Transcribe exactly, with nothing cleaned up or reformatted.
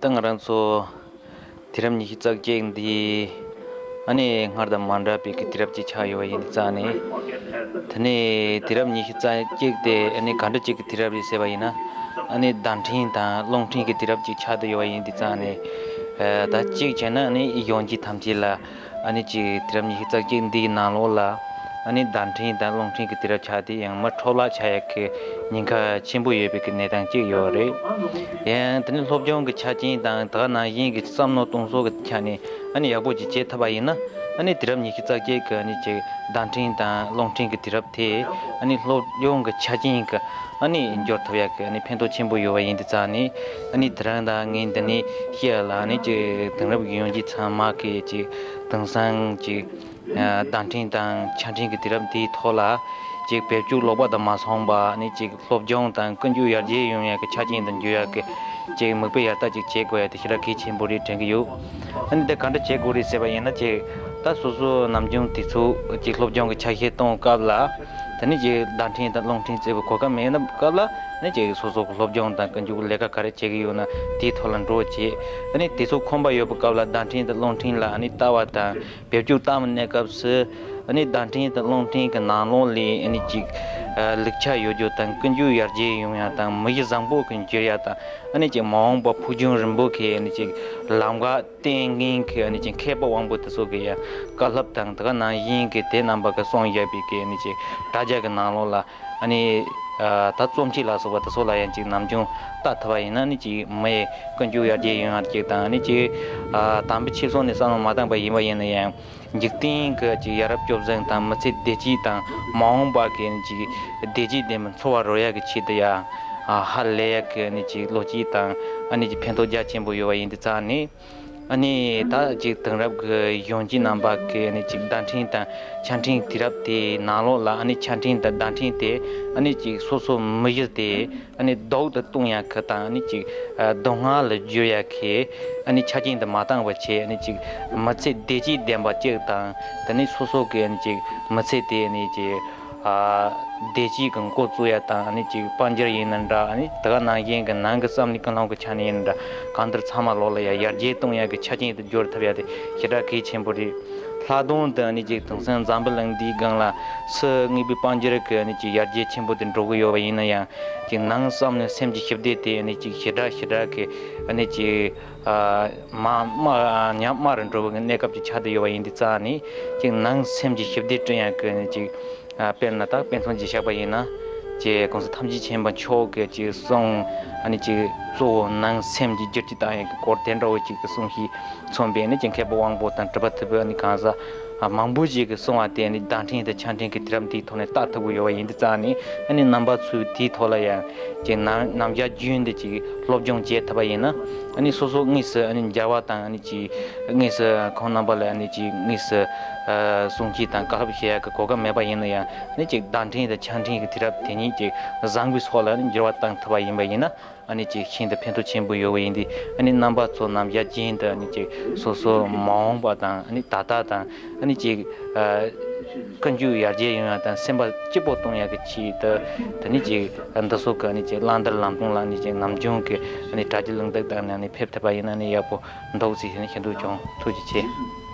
ད་ང་རང་ཚོ་དུས་རབས་ཉི་ཤུ་རྩ་གཅིག་འདི་ཨ་ནི་སྔར་དང་མ་འདྲ་བའི་གི་དུས་རབས་ཅིག་ཆགས་ཡོད་པ་ཡིན་དུས་ཙང་ནས། དེ་ནས་དུས་རབས་ཉི་ཤུ་རྩ་གཅིག་དེ་ཨ་ནི་ག་འདྲ་ཅིག་གི་དུས་རབས་རེད་ཟེར་བ་ཡིན་ན། ཨ་ནི་བརྡ་འཕྲིན་དང་རླུང་འཕྲིན་གྱི་དུས་རབས་ཅིག་ཆགས་བསྡད་ཡོད་པ་ཡིན་དུས་ཙང་ནས། ཨ་ད་གཅིག་བྱས་ན་ཨ་ནི་གཞོན་སྐྱེས་ཐམས་ཅད་ལ་ཨ་ནི་ཅིག་དུས་རབས་ཉི་ཤུ་རྩ་གཅིག་འདིའི་ནང་ལོགས་ལ་ཨ་ནི་བརྡ་འཕྲིན་དང་རླུང་འཕྲིན་གྱི་དུས་རབས་ཆགས་དེ་ཡང་མི་འཕྲོ་བརླག་ཆགས་ཡག་གི་ཉེན་ཁ་ཆེན་པོ་ཡོད་པའི་གི་གནས་སྟངས་གཅིག་ཡོད་རེད། ཡང་དེ་ནི་སློབ་སྦྱོང་གི་ཆ་རྐྱེན་དང་ད་ག་ནང་བཞིན་གྱི་བསམ་བློ་གཏོང་ཕྱོགས་ཀྱི་ཆ་ནས་ཨ་ནི་ཡག་པོ་ཅིག་བྱེད་ཐུབ་པ་ཡིན་ན། ཨ་ནི་དུས་རབས་ཉི་ཤུ་རྩ་གཅིག་གི་ཨ་ནི་ཅིག་བརྡ་འཕྲིན་དང་རླུང་འཕྲིན་གྱི་དུས་རབས་དེ་ཨ་ནི་སློབ་སྦྱོང་གི་ཆ་རྐྱེན་གྱི་ཨ་ནི་འགྱུར་ཐུབ་ཡག་གི་ཨ་ནི་ཕན་ཐོགས་ཆེན་པོ་ཡོད་པ་ཡིན་དུས་ཙང་ནས། ཨ་ནི་དེ་རིང་ད་ངས་འདི་ནས་བཤད་ཡག་ལ་ཨ་ནི་ཅིག་དེང་རབས་ཀྱི་གཞོན་སྐྱེས་ཚང་མ་གི་ཅིག་དེང་སང་ཅིག་བརྡ་འཕྲིན་དང་ཆ་འཕྲིན་གྱི་དུས་རབས་འདིའི་ཐོག་ལ་ཅིག་བེད་སྤྱོད་ལོག་པ་དང་མ་སོང་པ། ཨ་ནི་ཅིག་སློབ་སྦྱོང་དང་ཀུན་སྤྱོད་ཡར་རྒྱས་ཡོང་ཡག་གི་ཆ་རྐྱེན་དུ་འགྱུར་ཡག་གི་ཅིག་མིག་དཔེ་ཡར་ལྟ་ཅིག་བྱེད་དགོས་ཡག་དེ་ཞེ་དྲག་གལ་ཆེན་པོ་རེད་དྲན་གྱི་ཡོད། ཨ་ནི་དེ་ག་འདྲ་བྱེད་དགོས་རེད་ཟེར་བ་ཡིན་ན། ཅིག་ད་སོ་སོ་ནམ་རྒྱུན་དུས་ཚོད་ཅིག་སློབ་སྦྱོང་གི་ཆ་ཤས་གཏོང་སྐབས་ལ་དེ་ནི་ཅིག་བརྡ་འཕྲིན་དང་རླུང་འཕྲིན་བརྩི་བའི་གོ་སྐབས་མེད་ན་སྐབས་ལ་ནི་ཅིག་སོ་སོ་གི་སློབ་སྦྱོང་དང་ཀུན་སྤྱོད་ཀྱི་ལས་ཀ་ག་རེ་བྱེད་ཀྱི་ཡོད་ན་དེའི་ཐོག་ལ་འགྲོ་བྱེད། ཨ་ནི་དུས་ཚོད་ཁོམ་པ་ཡོད་པའི་སྐབས་ལ་བརྡ་འཕྲིན་དང་རླུང་འཕྲིན་ལ་ཨ་ནི་ལྟ་བ་དང་བེད་སྤྱོད་བཏང་གནས་སྐབས་སུ། ཨ་ནི་བརྡ་འཕྲིན་དང་རླུང་འཕྲིན་གྱི་ནང་ལོགས་ལས་ཨ་ནི་ཅིག་ལེགས་ཆ་ཡོད་རྒྱུ་དང་ཀུན་སྤྱོད་ཡར་རྒྱས་ཡོང་ཡག་དང་མི་གཞི་བཟང་པོ་གི་འགྱུར་ཡག་དང་། ཨ་ནི་ཅིག་མ་འོངས་པ་ཕུགས་རྒྱང་རིང་པོ་གི་ཨ་ནི་ཅིག་ལམ་ཁ་བསྟན་མཁན་གྱི་ཨ་ནི་ཅིག་མཁས་པ་དབང་པོ་དེ་ཚོ་གི་ཡང་བཀའ་སློབ་དང་དེ་ག་ནང་བཞིན་གྱི་དེ་རྣམ་པ་གི་གསུངས་བཞག་པའི་གི་ཨ་ནི་ཅིག་དྲ་རྒྱ་གི་ནང་ལོགས་ལ་ཨ་ནི་ད་རྩོམ་ཆོས་ལ་སོགས་པ་དེ་ཚོ་ལ་ཡང་ཅིག་ནམ་རྒྱུན་ལྟ་ཐུབ་པ་ཡིན་ན། ཨ་ནི་ཅིག་མི་ཡི་ཀུན་སྤྱོད་ཡར་རྒྱས་ཡོང་ཡག་ཅིག་དང་། ཨ་ནི་ཅིག་དམ་པའི་ཆོས་ཕྱོགས་ནས་བསམ་བློ་མ་བཏང་པ་ཡིན་པ་ཡིན་ན་ཡང་། འཇིག་རྟེན་གྱི་ཅིག་ཡ་རབས་སྤྱོད་བཟང་དང་མི་ཚེ་བདེ་སྐྱིད་དང་མ་འོངས་པ་གི་ཅིག་བདེ་སྐྱིད་ལྡན་པའི་འཚོ་བ་རོལ་ཡག་གི་ཆེད་དུ་ཡང་ཧ་ལས་ཡག་གི་ཅིག་བློ་སྐྱེད་དང་ཨ་ནི་ཅིག་ཕན་ཐོགས་རྒྱ་ཆེན་པོ་ཡོད་པ་ཡིན་དུས་ཙང་ནས། ཨ་ནི་ད་ཅིག་དེང་རབས་ཀྱི་གཞོན་སྐྱེས་རྣམ་པ་གི་ཨ་ནི་ཅིག་བརྡ་འཕྲིན་དང་ཆ་འཕྲིན་དུས་རབས་དེའི་ནང་ལོགས་ལ་ཨ་ནི་ཆ་འཕྲིན་དང་བརྡ་འཕྲིན་དེ་ཨ་ནི་ཅིག་སོ་སོ་མི་གཞི་དེ་ཨ་ནི་སྡུག་ཏུ་གཏོང་ཡག་གི་དང་། ཨ་ནི་ཅིག་ཨ་སྡུག་བསྔལ་ལ་བསྒྱུར་ཡག་གི་ཨ་ནི་ཆ་རྐྱེན་དུ་མ་བཏང་བ་བྱས། ཨ་ནི་ཅིག་མི་ཚེ་བདེ་སྐྱིད་ལྡན་པ་གཅིག་དང་། དེ་ནས་སོ་སོ་གི་ཨ་ནི་ཅིག་མི་ཚེ་དེ་ཨ་ནི་ཅིག་ཨ་བདེ་སྐྱིད་ཀྱི་འགོ་བཙུགས་ཡག་དང་། ཨ་ནི་ཅིག་དཔལ་འབྱོར་ཡིན་ན་འདྲ། ཨ་ནི་དེ་ག་ནང་བཞིན་གྱི་ནང་གི་བསམ་བློའི་ཀུན་སློང་གི་ཆ་ནས་ཡིན་ན་འདྲ། གང་ལྟར་ཚང་མ་ལོགས་ལ་ཡ་ཡར་རྒྱས་གཏོང་ཡག་གི་ཆ་རྐྱེན་དུ་འགྱུར་ཐུབ་ཡག་དེ་ཞེ་དྲག་གལ་ཆེན་པོ་རེད། ལྷག་དོན་དུ་ཨ་ནི་ཅིག་དེང་སང་འཛམ་བུ་གླིང་འདིའི་སྒང་ལ་ཕྱི་དངོས་པོའི་དཔལ་འབྱོར་གྱི་ཨ་ནི་ཅིག་ཡར་རྒྱས་ཆེན་པོ་དེ་འགྲོ་གི་ཡོད་པ་ཡིན་ན་ཡང་། ཅིག་ནང་བསམ་བློའི་སེམས་ཀྱི་ཞི་བདེ་དེ་ཨ་ནི་ཅིག་ཞེ་དྲག་ཞེ་དྲག་གི་ཨ་ནི་ཅིག་ཨ་མ་དམའ་ཉམས་དམའ་རུ་འགྲོ་བའི་གནས་སྐབས་ཅིག་ཆགས་བསྡད་ཡོད་པ་ཡིན་དུས་ཙང་ནས། ཅིག་ནང་སེམས་ཀྱི་ཞི་བདེ་བསྐྲུན་ཡག་གི་ཨ་ནི་ཅིག་ཨ་དཔེར་ན་ད་དཔེ་མཚོན་ཅིག་བཞག་པ་ཡིན་ན། ཅིག་གོང་ས་ཐམས་ཅད་མཁྱེན་པ་མཆོག་གིས་ཅིག་གསུངས། ཨ་ནི་ཅིག་གཙོ་བོ་ནང་སེམས་ཀྱི་བསྒྱུར་བཅོས་བཏང་ཡག་གི་སྐོར་དེ་འདྲ་བོ་ཅིག་གི་གསུང་བཤད་མཚོན་པའི་ཨ་ནི་ཅིག་མཁས་པ་དབང་པོ་དང་གྲུབ་པ་ཐུབ་པའི་ཨ་ནི་གང་ཟག་ཨ་མང་པོ་ཞིག་གིས་གསུངས་པ་དེ་ཨ་ནི་བརྡ་འཕྲིན་དང་ཆ་འཕྲིན་གྱི་དུས་རབས་འདིའི་ཐོག་ནས་ལྟ་ཐུབ་ཀྱི་ཡོད་པ་ཡིན་དུས་ཙང་ནས། ཨ་ནི་རྣམ་པ་ཚོས་དེའི་ཐོག་ལ་ཡང་ཅིག་ནམ་ནམ་ཞག་རྒྱུན་དུ་ཅིག་སློབ་སྦྱོང་བྱེད་ཐུབ་པ་ཡིན་ན། ཨ་ནི་སོ་སོ་དངོས་སུ་ཨ་ནི་མཇལ་བ་དང་། ཨ་ནི་ཅིག་དངོས་སུ་ཁོང་རྣམ་པ་ལ་ཨ་ནི་ཅིག་དངོས་སུ་ཨ་གསུང་བཤད་དང་བཀའ་སློབ་བྱེད་ཡག་གི་གོ་སྐབས་མེད་པ་ཡིན་ན་ཡང་། ཨ་ནི་ཅིག་བརྡ་འཕྲིན་དང་ཆ་འཕྲིན་གྱི་དུས་རབས་དེ་ཉིད་ཅིག་བཟང་པོའི་ཕྱོགས་ལ་ཨ་ནི་འགྱུར་བ་བཏང་ཐུབ་པ་ཡིན་པ་ཡིན་ན། ཨ་ནི་ཅིག་ཤིན་ཏུ་ཕན་ཐོགས་ཆེན་པོ་ཡོད་པ་ཡིན་དུས། ཨ་ནི་རྣམ་པ་ཚོ་ནམ་ཞག་རྒྱུན་དུ་ཨ་ནི་ཅིག་སོ་སོ་མ་འོངས་པ་དང་། ཨ་ནི་ད་ལྟ་དང་། ཨ་ནི་ཅིག་ཨ་ཀུན་སྤྱོད་ཡར་རྒྱས་ཡོང་ཡག་དང་སེམས་པ་སྐྱིད་པོ་གཏོང་ཡག་གི་ཆེད་དུ། དེ་ནི་ཅིག་འདི་ཚོ་གི་ཨ་ནི་ཅིག་བླང་དོར་ལམ་སྟོན་ལ་ཨ་ནི་ཅིག་ནམ་རྒྱུན་གྱི་ཨ་ནི་དྲ་རྒྱའི་ལུང་བསྟན་དང་ནི་ཨ་ནི་ཕེབས་ཐུབ་པ་ཡིན་ན་ཨ་ནི་ཡག་པོ་འདུག་ཟེར་ནས་ཞུ་འདོད་བྱུང་། ཐུགས་རྗེ་ཆེ།